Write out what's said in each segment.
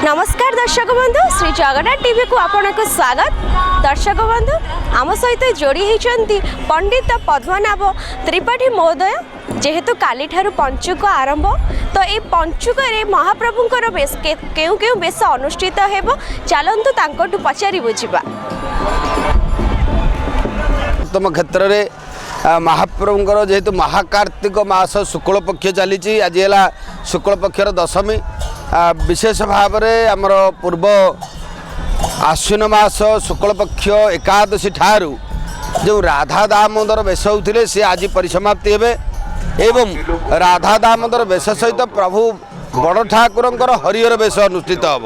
ନମସ୍କାର ଦର୍ଶକ ବନ୍ଧୁ, ଶ୍ରୀ ଜଗନ୍ନାଥ ଟିଭିକୁ ଆପଣଙ୍କୁ ସ୍ୱାଗତ। ଦର୍ଶକ ବନ୍ଧୁ, ଆମ ସହିତ ଯୋଡ଼ି ହୋଇଛନ୍ତି ପଣ୍ଡିତ ପଦ୍ମନାଭ ତ୍ରିପାଠୀ ମହୋଦୟ। ଯେହେତୁ କାଲିଠାରୁ ପଞ୍ଚୁକ ଆରମ୍ଭ, ତ ଏଇ ପଞ୍ଚୁକରେ ମହାପ୍ରଭୁଙ୍କର ବେଶ କେଉଁ କେଉଁ ବେଶ ଅନୁଷ୍ଠିତ ହେବ, ଚାଲନ୍ତୁ ତାଙ୍କଠୁ ପଚାରି ବୁଝିବା। ଉତ୍ତମ କ୍ଷେତ୍ରରେ ମହାପ୍ରଭୁଙ୍କର ଯେହେତୁ ମହାକାର୍ତ୍ତିକ ମାସ ଶୁକ୍ଳ ପକ୍ଷ ଚାଲିଛି, ଆଜି ହେଲା ଶୁକ୍ଳ ପକ୍ଷର ଦଶମୀ। ବିଶେଷ ଭାବରେ ଆମର ପୂର୍ବ ଆଶ୍ୱିନ ମାସ ଶୁକ୍ଳ ପକ୍ଷ ଏକାଦଶୀ ଠାରୁ ଯେଉଁ ରାଧା ଦାମୋଦର ବେଶ ହେଉଥିଲେ, ସେ ଆଜି ପରିସମାପ୍ତି ହେବେ ଏବଂ ରାଧା ଦାମୋଦର ବେଶ ସହିତ ପ୍ରଭୁ ବଡ଼ ଠାକୁରଙ୍କର ହରିହର ବେଶ ଅନୁଷ୍ଠିତ ହେବ।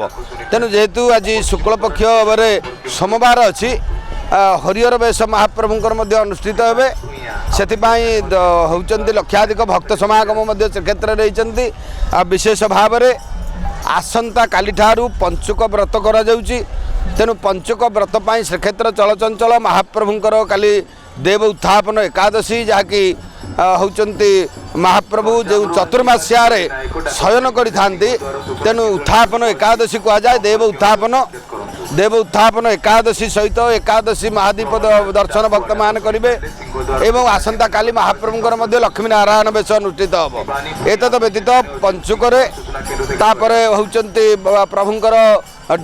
ତେଣୁ ଯେହେତୁ ଆଜି ଶୁକ୍ଳ ପକ୍ଷରେ ସୋମବାର ଅଛି, ହରିହର ବେଶ ମହାପ୍ରଭୁଙ୍କର ମଧ୍ୟ ଅନୁଷ୍ଠିତ ହେବେ। ସେଥିପାଇଁ ହେଉଛନ୍ତି ଲକ୍ଷାଧିକ ଭକ୍ତ ସମାଗମ ମଧ୍ୟ ଶ୍ରୀକ୍ଷେତ୍ରରେ ହେଇଛନ୍ତି। ଆଉ ବିଶେଷ ଭାବରେ ଆସନ୍ତା କାଲିଠାରୁ ପଞ୍ଚୁକ ବ୍ରତ କରାଯାଉଛି। ତେଣୁ ପଞ୍ଚୁକ ବ୍ରତ ପାଇଁ ଶ୍ରୀକ୍ଷେତ୍ର ଚଳଚଞ୍ଚଳ। ମହାପ୍ରଭୁଙ୍କର କାଲି ଦେବ ଉତ୍ଥାପନ ଏକାଦଶୀ, ଯାହାକି ହେଉଛନ୍ତି ମହାପ୍ରଭୁ ଯେଉଁ ଚତୁର୍ମାସ୍ୟାରେ ଶୟନ କରିଥାନ୍ତି, ତେଣୁ ଉତ୍ଥାପନ ଏକାଦଶୀ କୁହାଯାଏ। ଦେବ ଉତ୍ଥାପନ ଏକାଦଶୀ ସହିତ ଏକାଦଶୀ ମହାଦୀପ ଦର୍ଶନ ଭକ୍ତମାନେ କରିବେ ଏବଂ ଆସନ୍ତାକାଲି ମହାପ୍ରଭୁଙ୍କର ମଧ୍ୟ ଲକ୍ଷ୍ମୀ ନାରାୟଣ ବେଶ ଅନୁଷ୍ଠିତ ହେବ। ଏତଦ ବ୍ୟତୀତ ପଞ୍ଚୁକରେ ତାପରେ ହେଉଛନ୍ତି ପ୍ରଭୁଙ୍କର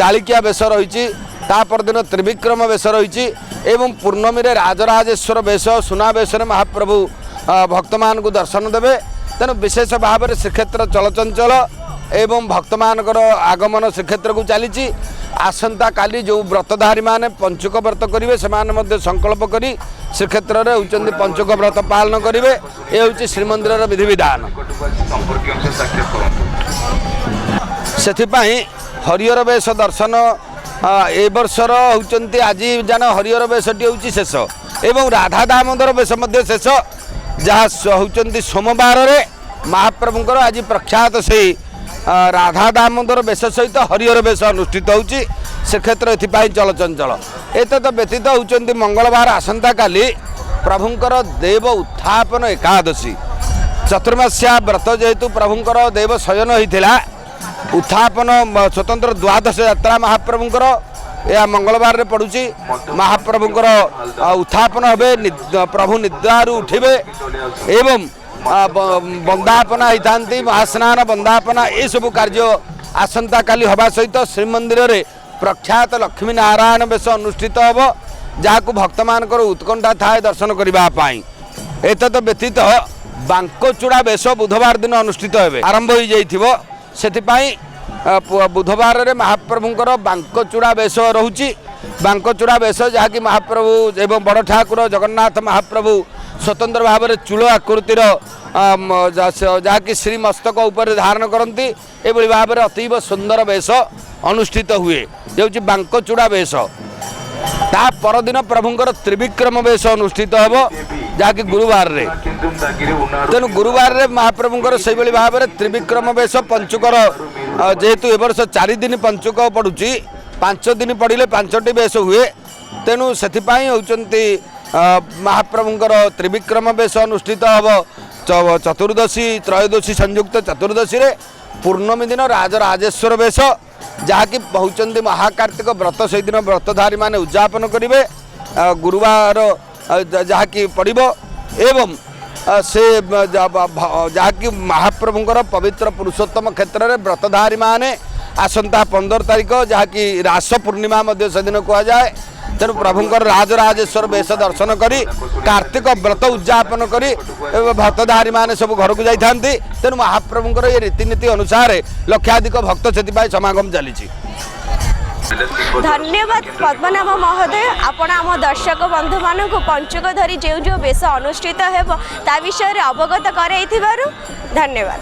ଡାଳିକିଆ ବେଶ ରହିଛି, ତା ପରଦିନ ତ୍ରିବିକ୍ରମ ବେଶ ରହିଛି ଏବଂ ପୂର୍ଣ୍ଣମୀରେ ରାଜରାଜେଶ୍ୱର ବେଶ, ସୁନାବେଶରେ ମହାପ୍ରଭୁ ଭକ୍ତମାନଙ୍କୁ ଦର୍ଶନ ଦେବେ। ତେଣୁ ବିଶେଷ ଭାବରେ ଶ୍ରୀକ୍ଷେତ୍ର ଚଳଚଞ୍ଚଳ ଏବଂ ଭକ୍ତମାନଙ୍କର ଆଗମନ ଶ୍ରୀକ୍ଷେତ୍ରକୁ ଚାଲିଛି। ଆସନ୍ତାକାଲି ଯେଉଁ ବ୍ରତଧାରୀମାନେ ପଞ୍ଚୁକ ବ୍ରତ କରିବେ, ସେମାନେ ମଧ୍ୟ ସଂକଳ୍ପ କରି ଶ୍ରୀକ୍ଷେତ୍ରରେ ହେଉଛନ୍ତି ପଞ୍ଚୁକ ବ୍ରତ ପାଳନ କରିବେ। ଏ ହେଉଛି ଶ୍ରୀମନ୍ଦିରର ବିଧିବିଧାନ। ସେଥିପାଇଁ ହରିହର ବେଶ ଦର୍ଶନ ଏ ବର୍ଷର ହେଉଛନ୍ତି ଆଜି ଜାଣ ହରିହର ବେଶଟି ହେଉଛି ଶେଷ ଏବଂ ରାଧା ଦାମୋଦର ବେଶ ମଧ୍ୟ ଶେଷ, ଯାହା ହେଉଛନ୍ତି ସୋମବାରରେ ମହାପ୍ରଭୁଙ୍କର ଆଜି ପ୍ରଖ୍ୟାତ ସେଇ ରାଧା ଦାମୋଦର ବେଶ ସହିତ ହରିହର ବେଶ ଅନୁଷ୍ଠିତ ହେଉଛି। ଶ୍ରୀକ୍ଷେତ୍ର ଏଥିପାଇଁ ଚଳଚଞ୍ଚଳ। ଏତଦ ବ୍ୟତୀତ ହେଉଛନ୍ତି ମଙ୍ଗଳବାର, ଆସନ୍ତାକାଲି ପ୍ରଭୁଙ୍କର ଦେବ ଉତ୍ଥାପନ ଏକାଦଶୀ। ଚତୁର୍ମାସ୍ୟା ବ୍ରତ ଯେହେତୁ ପ୍ରଭୁଙ୍କର ଦେବ ଶୟନ ହୋଇଥିଲା, ଉତ୍ଥାପନ ସ୍ୱତନ୍ତ୍ର ଦ୍ୱାଦଶ ଯାତ୍ରା ମହାପ୍ରଭୁଙ୍କର ଏହା ମଙ୍ଗଳବାରରେ ପଡ଼ୁଛି। ମହାପ୍ରଭୁଙ୍କର ଉତ୍ଥାପନ ହେବେ, ପ୍ରଭୁ ନିଦ୍ରାରୁ ଉଠିବେ ଏବଂ ବନ୍ଦାପନା ହେଇଥାନ୍ତି, ମହାସ୍ନାନ, ବନ୍ଦାପନା ଏସବୁ କାର୍ଯ୍ୟ ଆସନ୍ତାକାଲି ହେବା ସହିତ ଶ୍ରୀମନ୍ଦିରରେ ପ୍ରଖ୍ୟାତ ଲକ୍ଷ୍ମୀ ନାରାୟଣ ବେଶ ଅନୁଷ୍ଠିତ ହେବ, ଯାହାକୁ ଭକ୍ତମାନଙ୍କର ଉତ୍କଣ୍ଠା ଥାଏ ଦର୍ଶନ କରିବା ପାଇଁ। ଏତଦ ବ୍ୟତୀତ ବାଙ୍କଚୂଡ଼ା ବେଶ ବୁଧବାର ଦିନ ଅନୁଷ୍ଠିତ ହେବେ, ଆରମ୍ଭ ହୋଇଯାଇଥିବ। ସେଥିପାଇଁ ବୁଧବାରରେ ମହାପ୍ରଭୁଙ୍କର ବାଙ୍କଚୂଡ଼ା ବେଶ ରହୁଛି। ବାଙ୍କଚୂଡ଼ା ବେଶ ଯାହାକି ମହାପ୍ରଭୁ ଏବଂ ବଡ଼ ଠାକୁର ଜଗନ୍ନାଥ ମହାପ୍ରଭୁ ସ୍ୱତନ୍ତ୍ର ଭାବରେ ଚୂଳ ଆକୃତିର ଯାହାକି ଶ୍ରୀମସ୍ତକ ଉପରେ ଧାରଣ କରନ୍ତି, ଏଭଳି ଭାବରେ ଅତୀବ ସୁନ୍ଦର ବେଶ ଅନୁଷ୍ଠିତ ହୁଏ, ହେଉଛି ବାଙ୍କଚୂଡ଼ା ବେଶ। ତା ପରଦିନ ପ୍ରଭୁଙ୍କର ତ୍ରିବିକ୍ରମ ବେଶ ଅନୁଷ୍ଠିତ ହେବ, ଯାହାକି ଗୁରୁବାରରେ। ତେଣୁ ଗୁରୁବାରରେ ମହାପ୍ରଭୁଙ୍କର ସେଇଭଳି ଭାବରେ ତ୍ରିବିକ୍ରମ ବେଶ ପଞ୍ଚୁକର ଯେହେତୁ ଏ ବର୍ଷ 4 ଦିନ ପଞ୍ଚୁକ ପଡ଼ୁଛି, 5 ଦିନ ପଡ଼ିଲେ ପାଞ୍ଚଟି ବେଶ ହୁଏ। ତେଣୁ ସେଥିପାଇଁ ହେଉଛନ୍ତି ମହାପ୍ରଭୁଙ୍କର ତ୍ରିବିକ୍ରମ ବେଶ ଅନୁଷ୍ଠିତ ହେବ ଚତୁର୍ଦ୍ଦଶୀ, ତ୍ରୟୋଦଶୀ ସଂଯୁକ୍ତ ଚତୁର୍ଦ୍ଦଶୀରେ। ପୂର୍ଣ୍ଣମୀ ଦିନ ରାଜରାଜେଶ୍ୱର ବେଶ, ଯାହାକି ହେଉଛନ୍ତି ମହାକାର୍ତ୍ତିକ ବ୍ରତ ସେଇଦିନ ବ୍ରତଧାରୀମାନେ ଉଦଯାପନ କରିବେ, ଗୁରୁବାର ଯାହାକି ପଡ଼ିବ ଏବଂ ସେ ଯାହାକି ମହାପ୍ରଭୁଙ୍କର ପବିତ୍ର ପୁରୁଷୋତ୍ତମ କ୍ଷେତ୍ରରେ ବ୍ରତଧାରୀମାନେ ଆସନ୍ତା 15 ତାରିଖ, ଯାହାକି ରାସ ପୂର୍ଣ୍ଣିମା ମଧ୍ୟ ସେଦିନ କୁହାଯାଏ, ତେଣୁ ପ୍ରଭୁଙ୍କର ରାଜରାଜେଶ୍ୱର ବେଶ ଦର୍ଶନ କରି କାର୍ତ୍ତିକ ବ୍ରତ ଉଦଯାପନ କରି ଏବଂ ବ୍ରତଧାରୀମାନେ ସବୁ ଘରକୁ ଯାଇଥାନ୍ତି। ତେଣୁ ମହାପ୍ରଭୁଙ୍କର ଏ ରୀତିନୀତି ଅନୁସାରେ ଲକ୍ଷାଧିକ ଭକ୍ତ ସେଥିପାଇଁ ସମାଗମ ଚାଲିଛି। ଧନ୍ୟବାଦ ପଦ୍ମନାଭ ମହୋଦୟ, ଆପଣ ଆମ ଦର୍ଶକ ବନ୍ଧୁମାନଙ୍କୁ ପଞ୍ଚୁକ ଧରି ଯେଉଁ ଯେଉଁ ବେଶ ଅନୁଷ୍ଠିତ ହେବ ତା ବିଷୟରେ ଅବଗତ କରାଇଥିବାରୁ ଧନ୍ୟବାଦ।